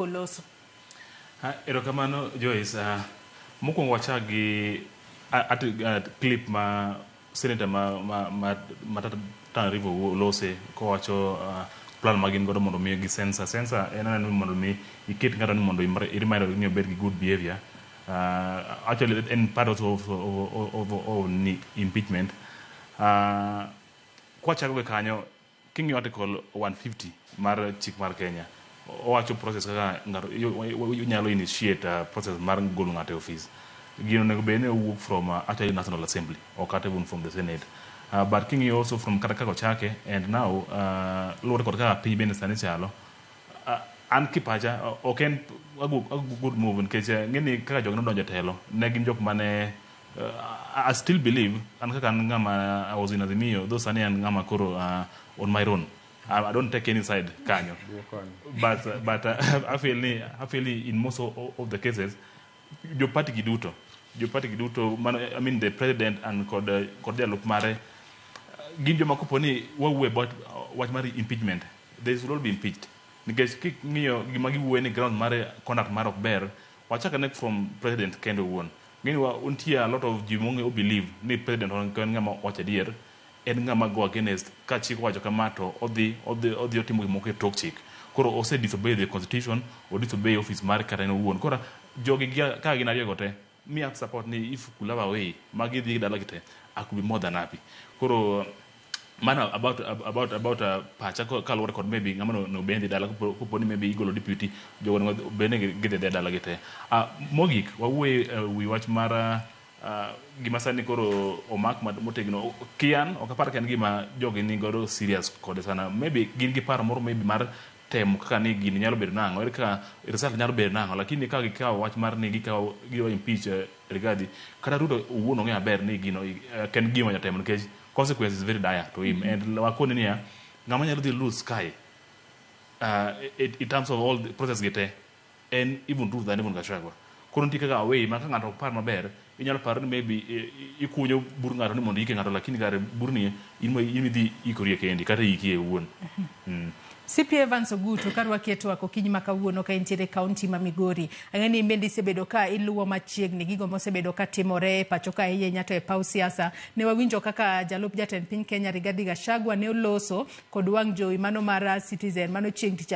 Oloso. Erokamano Joyce. Mokwongo wachak gi clip ma senator ma Tana River olose kowacho plan ma gin godo mondo mi gi censor. Censor en aneno ni mondo mi iket ng'ato ni mondo i remind ni obed gi good behavior. Actually en part also of ni impeachment. Kwachako gi kanyo, king'iyo article 150 mar chik mar Kenya, owacho process kaka ng'ato inyalo initiate process mar golo ng'ato e office. Gino onego bed ni owuok from actually National Assembly or kata even from the Senate. But king'iyo also from kata kaka ochake and now luwore kod kaka piny bende sani chalo, an kipacha ok en a good move nikech ng'eni kaka jogi nodonjo e telo ne gin jok mane I still believe an kaka an ng'ama I was in Azimio, though sani an ng'ama koro on my own, I don't take any side kanyo, but I feel ni in most of the cases jo party gi duto, jo party gi duto mano, I mean the president and kod jalup mare, gin joma kopo ni wawuoyo about wach mar impeachment, they should all be impeached nikech king'iyo gima giwuoye ni ground mare conduct mare ok ber. Wachak ane from president kende owuon. Ng'eni wa nitie a lot of ji mong'e believe ni president en ng'ama wacho adier, en ng'ama go against ka chik owacho kama to odhi otimo gimoko e tok chik. Koro ose disobey the constitution, o disobey office mare kata en owuon. Koro jogi ka gin ariyo go te mi have support ni if could have a way ma gidhi dala gi te, I could be more than happy. Koro mano about pacha kaluwore kod maybe ng'ama no bende dala kopo ni maybe igolo deputy, jogo onego bed ni gidhi e dala gi te. Mogik wawuoye wi wach mar gima sani koro omak motegno kian ok apar ka en gima jogi ni godo serious kode sana. Maybe gin gi paro moro maybe mar temo kaka ni gini nyalo bedo nang'o, ere kaka result nyalo bedo nang'o, lakini ka gikawo wach mar ni gikawo gidwa impeach Rigathi, kata Ruto owuon ong'eyo maber ni gino ok en gima nyalo timo nikech consequence is very dire to him. And wakoni niya, ng'ama nyalo dhi lose kae in terms of all the process gi te en even Ruto than even Gachagua. Koro nitie kaka away ma ka ng'ato ok par maber, inyalo paro ni maybe ikunyo bur ng'ato ni mondo iike ng'ato, lakini kare burni in idhi ikorie kendi kata iikie owuon. CP Evans Ogutu, karwaki e twak okinyi ma kawuono ka intiere e kaunti ma Migori. Ang'e ni in bende isebedo ka iluwo machiegni gigo mosebedo ka timore e pacho ka, ahinya to e paw siasa. Ne wawinjo kaka jalup jatend piny Kenya Rigathi Gachagua ne oloso kod wang' jowi mano mar Citizen mano chieng' tich.